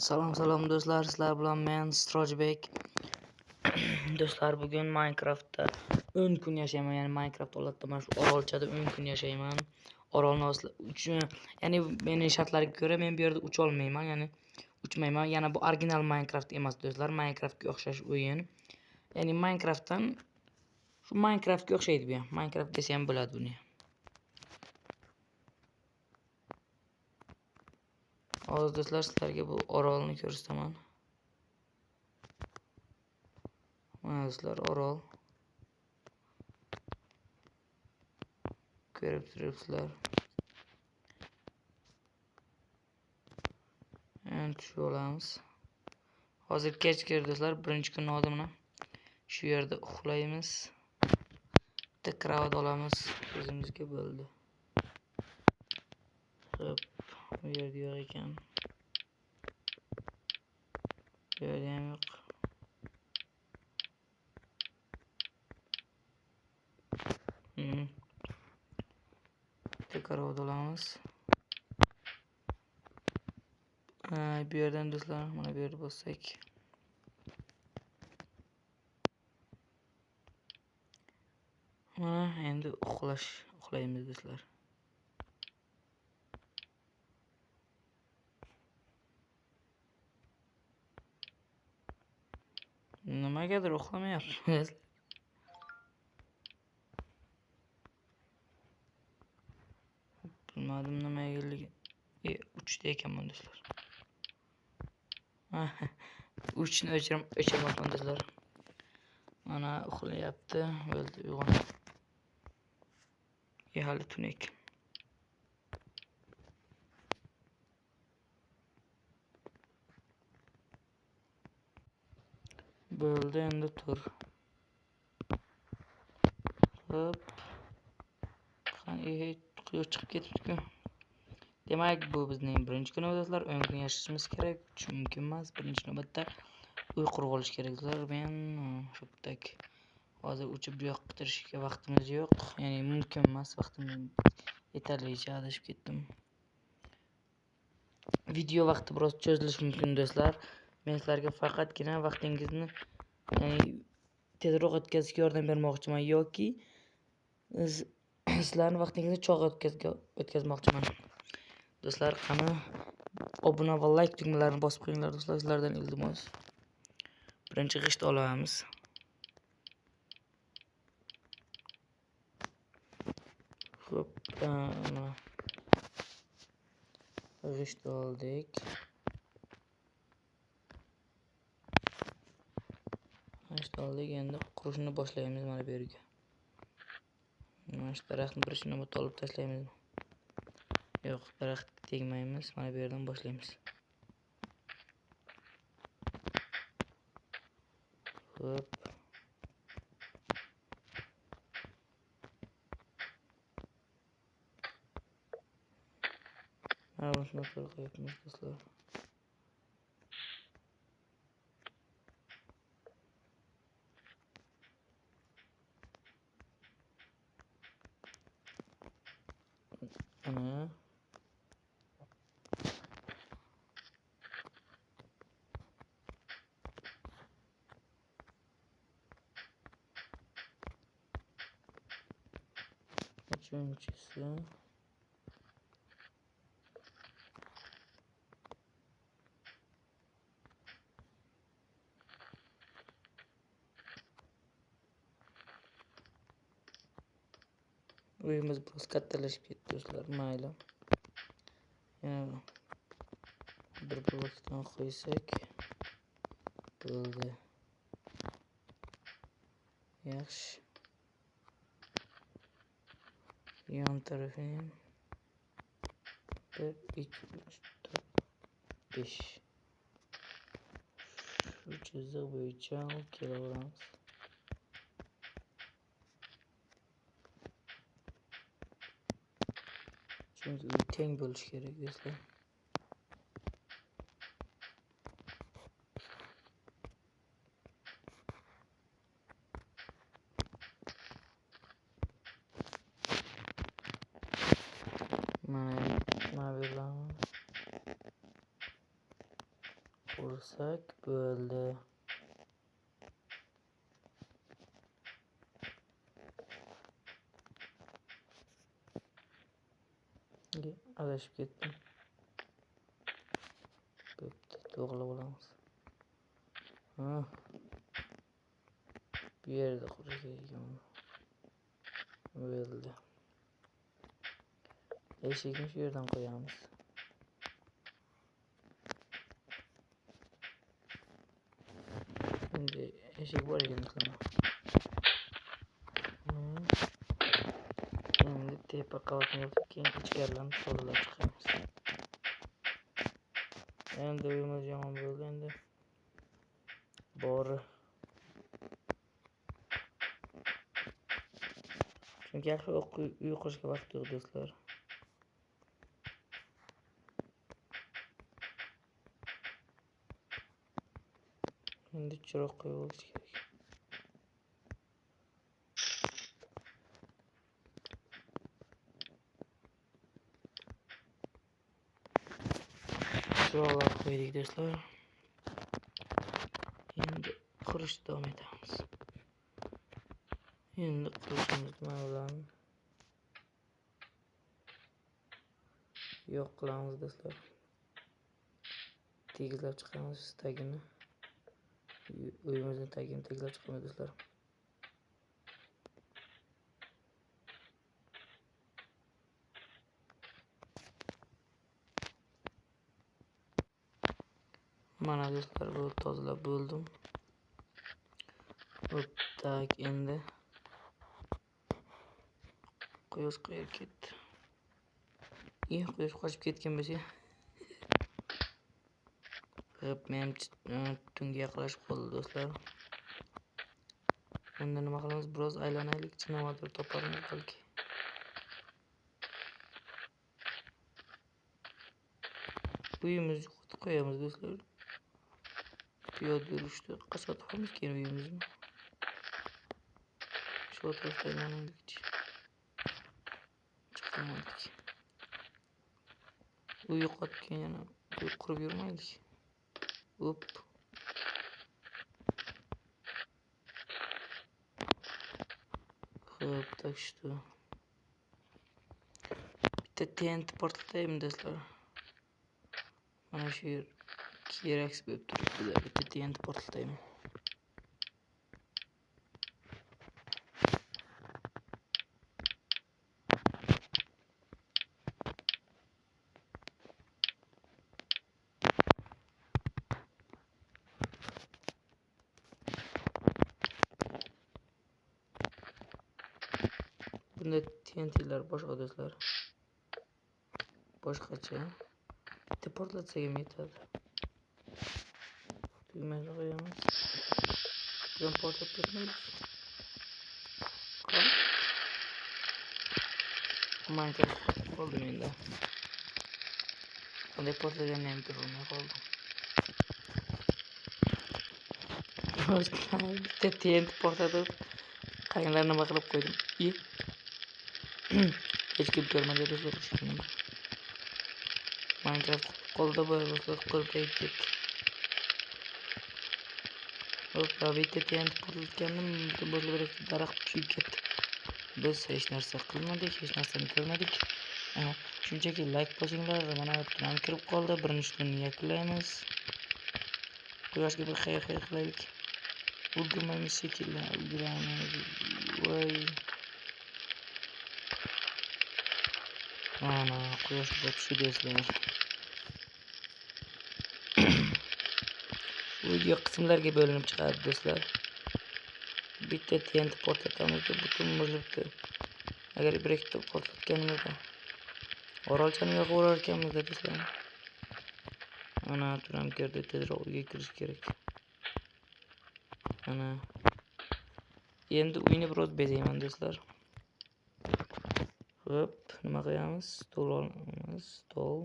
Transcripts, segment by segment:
Salom salom do'stlar, sizlar bilan men Strojbek. Do'stlar, bugun Minecraftda 10 kun yashayman, ya'ni Minecraft holatda mana shu orolchada 10 kun yashayman. Orolni uchun, ya'ni meni shartlarga ko'ra men bu yerda ucha olmayman, ya'ni uchmayman. Yana bu original Minecraft emas do'stlar, Minecraftga o'xshash o'yin. Ya'ni Minecraftdan shu Minecraftga o'xshaydi bu ham. Minecraft desa ham bo'ladi buni. Hozir do'stlar sizlarga bu orolni ko'rsataman. Mana do'stlar orol. Ko'rib turibsizlar. Endi tushib olamiz. Hozir kech kirdi do'stlar, birinchi kunni hozir mana shu yerda uxlaymiz. Bitta kravat olamiz, o'zimizga bo'ldi. Xo'p, bu yerda yo'q ekan. Bu yerda ham yo'q. Bitta kravat olamiz. Bu yerdan do'stlar, mana bu yerda bossak. Mana endi uxlaymiz do'stlar. Nimagadir uxlamayapmiz. Bilmadim nimagaligi. Uchda ekanman do'stlar. Uchni o'chirmabman do'stlar. Mana uxlayapti, bo'ldi, uyg'ondi. Hali tun ekan. Bo'ldi, endi tur. Hop. Qani, quyosh chiqib ketibdi-ku. Demak, bu bizning birinchi kunimiz do'stlar. 10 kun yashashimiz kerak. Uchish mumkin emas. Birinchi navbatda uy qurib olish kerak do'stlar. Men shu tak hozir uchib bu yoqqa qidirishga vaqtimiz yo'q. Ya'ni mumkin emas, vaqtim yetarlicha, adashib ketdim. Video vaqti biroz cho'zilishi mumkin do'stlar. Men sizlarga faqatgina vaqtingizni, ya'ni tezroq o'tkazishga yordam bermoqchiman yoki sizlarning vaqtingizni chog' o'tkazmoqchiman. Do'stlar, qani obuna va like tugmalarini bosib qo'yinglar do'stlar, sizlardan iltimos. Birinchi g'isht olamiz. Xo'p, mana g'isht oldik. G'isht oldik, endi qurishni boshlaymiz mana bu yerga. Mana shu daraxtni birinchi navbatda olib tashlaymiz. Yo'q, daraxtga tegmaymiz, mana bu yerdan boshlaymiz. Xo'p. Mana buni qo'yapmiz do'stlar. Ana. Uchinchisi. Uyimiz biroz kattalashib ketdi do'stlar, mayli. Yana bir blokdan qo'ysak bo'ldi. Yaxshi. Yon tarafini ham 1, 2, 3, 4, 5. Shu chiziq bo'yicha olib kelaveramiz. Chunki uy teng bo'lishi kerak do'stlar. Mana bu yerlarni qursak bo'ldi. Adashib ketdim. Bo'pti, to'g'rilab olamiz. Bu yerda qurish kerak ekan. Bo'ldi. Eshikni shu yerdan qo'yamiz. Endi eshik bor ekan do'stlar. Endi tepa qavatni yopib, keyin ichkarilarni tozalab chiqamiz. Endi uyimiz yomon bo'ldi endi. Bori. Chunki yaxshi uy qurishga vaqt yo'q do'stlar. Endi chiroq qo'yib olish kerak. Chiroqlar qo'ydik do'stlar. Endi qurishni davom etamiz. Endi qurishimizni nima bilan yo'q qilamiz do'stlar. Tegizlab chiqamiz tagini. Uyimizni tagini tegizlab chiqamiz do'stlar. Mana do'stlar, bu tozalab bo'ldim. Tak, endi quyosh qayerga ketdi? Quyosh qochib ketgan bo'lsa. Hop, men tunga yaqinlashib qoldi do'stlar. Endi nima qilamiz? Biroz aylanaylikchi, nimadir toparmiz balki. Uyimizni yo'qotib qo'yamiz do'stlar. Piyoda yurishda qachon topamiz keyin uyimizni? Shu atrofda aylanaylikchi. Chiqmadik. Uy yo'qotib keyin yana uy qurib yurmaylik. Hop. Xo'p, так что bitta TNT portlataymi do'stlar? Mana shu yer keraksiz bo'lib turibdi. Bitta TNT portlataymi? Bunda TNT'lar boshqa do'stlar. Boshqacha. Bitta portlatsak ham yetadi. Tugmani qo'yamiz. Biz portlab ketmaylik. Minecraft qotib qoldi menda. Qanday portlaganini ham ko'rolmay qoldim. Bitta TNT portlatib, qaranglar nima qilib qo'ydim. Hech kim ko'rmadi do'stlar, hech. Minecraft qoldi bu do'stlar, qo'l tegib ketdi. Hop, bitta TNT portlatgandim, butun bir daraxt kuyib ketdi. Biz hech narsa qilmadik, hech narsani ko'rmadik. Shunchaki like bosinglar, mana tun ham kirib qoldi. Birinchi tunni yakunlaymiz. Quyoshga bir xayr xayr qilaylik. Ulgurmaymiz shekilli, ulguramiz. Voy. Mana quyosh botishi do'stlar. Video qismlarga bo'linib chiqadi do'stlar. Bitta TNT portlatamiz, butun muzlikni. Agar bir ikkita portlatganimizda orolchani yoqib yuborar ekanmiz do'stlar. Ana tun ham kirdi, tezroq uyga kirish kerak. Ana endi uyni biroz bezayman do'stlar. Xo'p, nima qo'yamiz? Stol olamiz, stol.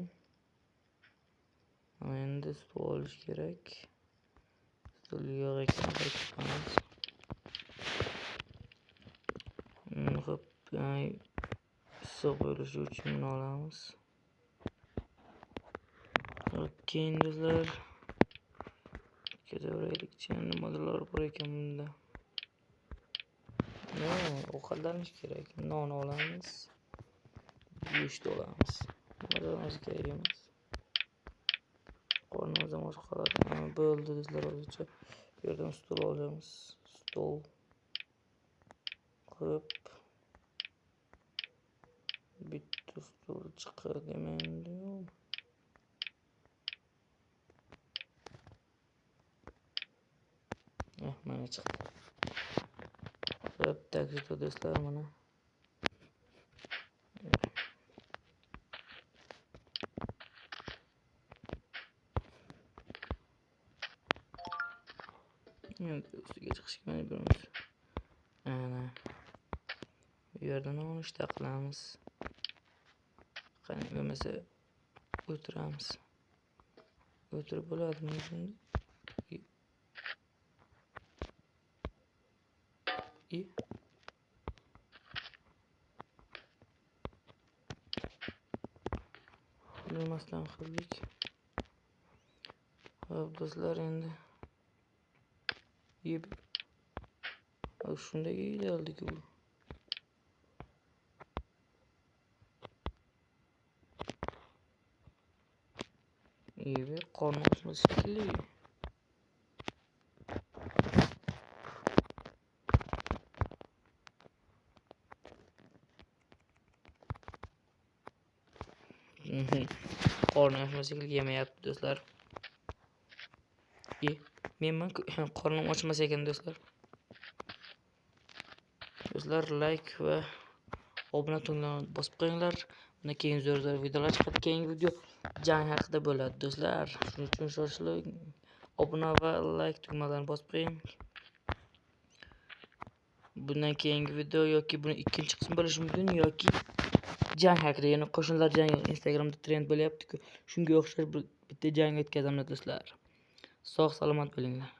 Ana endi stol olish kerak. Stol yo'q ekan, qaytamiz. Xo'p, issiq bo'lishi uchun buni olamiz. Keyin do'stlar, Ketaveraylikchi, nimalar bor ekan bunda? No, ovqatlanish kerak. Non olamiz. Go'sht olamiz. Nimalar kerak emas. Qornimiz ham och qoladi. Bo'ldi do'stlar, hozircha. Bu yerdan stol olamiz. Stol. Qo'yib bitta stol chiqadimi endi? Mana chiqdi. Xo'p, taklif do'stlar, mana. Endi ustiga chiqishga majburmiz. Ana. Bu yerda nonushta qilamiz. Qani bo'lmasa o'tiramiz. O'tirib bo'ladimi shunda? Bilmasdan qildik. Xo'p do'stlar, endi yeb shunday yeyildi bu. Yeb qorni ochmas shekilli. Qorni ochmas shekilli yemayapti do'stlar. Men qornim ochmas ekan do'stlar. Do'stlar, like va obuna tugmasini bosib qo'yinglar. Bundan keyin zo'r-zo'r videolar chiqadi. Keyingi video jang haqida bo'ladi do'stlar. Shuning uchun shoshiling, obuna va like tugmalarini bosib qo'ying. Bundan keyingi video yoki buni ikkinchi qismi bo'lishi mumkin yoki jang haqida, ya'ni qo'shnilar jangi Instagramda trend bo'lyapti-ku. Shunga o'xshash bitta jang o'tkazamiz do'stlar. Sog' salomat bo'linglar.